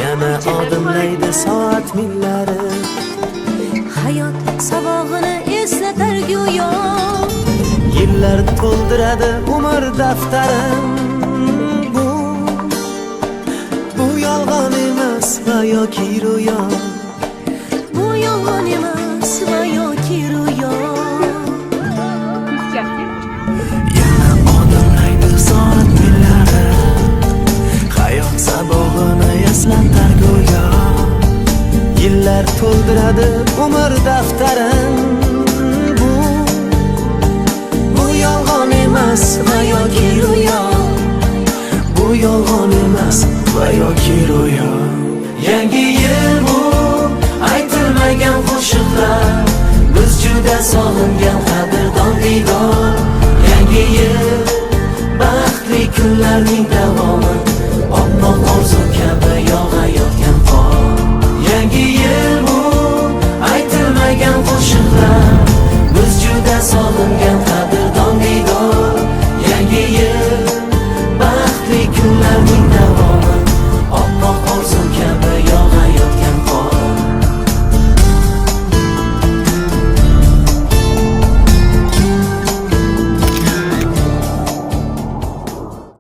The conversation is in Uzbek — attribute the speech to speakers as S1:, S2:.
S1: Yana odimlaydi soat millari.
S2: Hayot sabog'ini eslatar go'yo.
S1: Yillar to'ldiradi umr daftarin. Bu yolg'on emas va yoki ro'yo.
S2: Bu yolg'on emas va yoki ro'yo.
S1: Yana odimlaydi soat millari. Hayot sabog'ini eslatar go'yo. Yillar to'ldiradi umr daftarin. Bu yolg'on emas va yoki ro'yo. Bu yolg'on emas va yoki ro'yo. Yangi yil bu aytilmagan qo'shiqlar. Biz juda sog'ingan qadrdon diydor.